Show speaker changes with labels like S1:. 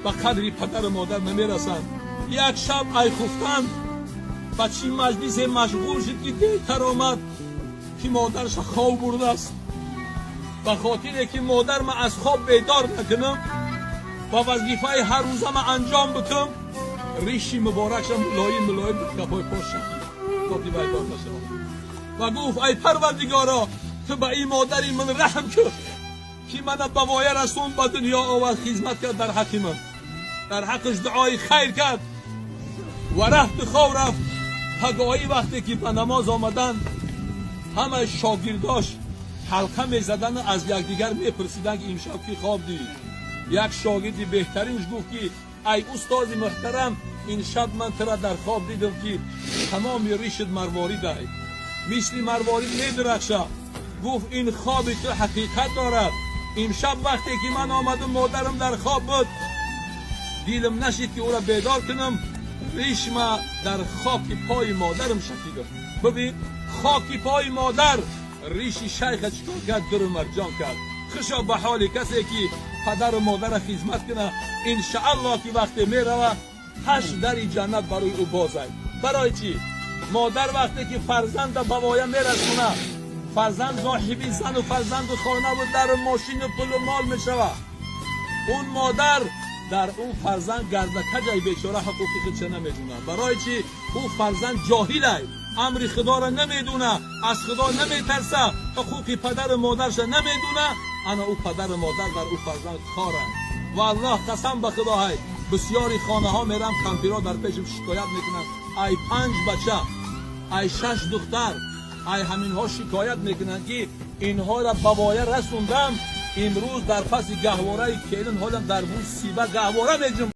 S1: Ба қадри падару модар намерасанд. Як шаб ай хуфтан ба чӣ маҷлисе машғул шуд, ки дертар омад, ки модарша хоб бурдааст. Ба хотире ки модарма аз хоб бедор накунам ва вазифаи ҳаррӯзама анҷом бикунам, риши муборакша мулоим мулоим дар кафои пош шакид, то ки бедор нашавад. Ва гуфт: «Ай Парвардигоро, ту ба ин модари ман раҳм кун, ки мана ба воя расонд, ба дунё овард, хизмат кард дар ҳаққи ман». Дар ҳаққаш дуои хайр кард ва рафту хоб рафт. Пагоҳӣ вақте ки ба намоз омаданд, ҳама шогирдош ҳалқа мезадану аз якдигар мепурсиданд, ки имшаб ки хоб дид. Як шогирди беҳтаринш гуфт, ки ай устози муҳтарам, ин шаб ман тура дар хоб дидам, ки тамоми ришат марворидай, мисли марворид медурахша. Гуфт: «Ин хоби ту ҳақиқат дорад. Имшаб вақте ки ман омадам, модарам дар хоб буд, дилам нашид, ки ӯра бедор кунам, ришма дар хоки пои модарам шакидам». Бибин, хоки пои модар риши шайха чикор кард? Дуру марҷон кард. Хушо ба ҳоли касе, ки падару модара хизмат куна. Иншааллоҳ, ки вақте мерава, ҳашт дари ҷаннат барои ӯ бозад. Барои чӣ? Модар вақте ки фарзанда ба воя мерасона, фарзанд соҳиби зану фарзанду хонаву дару мошину пулу мол мешавад, он модар дар он фарзанд гардакаҷай бечора, ҳуқуқи худша намедонад. Барои чӣ? Ӯ фарзанд ҷоҳилай, амри худоро намедона, аз худо наметарса, ҳуқуқи падару модарша намедона. Ана ӯ падару модар дар ӯ фарзанд хоранд. Ва Аллоҳ, қасам ба худоҳай, бисёри хонаҳо мерам, кампиро дар пешам шикоят мекунанд. Ай панҷ бача, ай шаш духтар, ай ҳаминҳо шикоят мекунанд, ки инҳоро ба воя расондам, имрӯз дар паси гаҳвораи келин ҳолам дар бӯи сиба гаҳвора меҷум.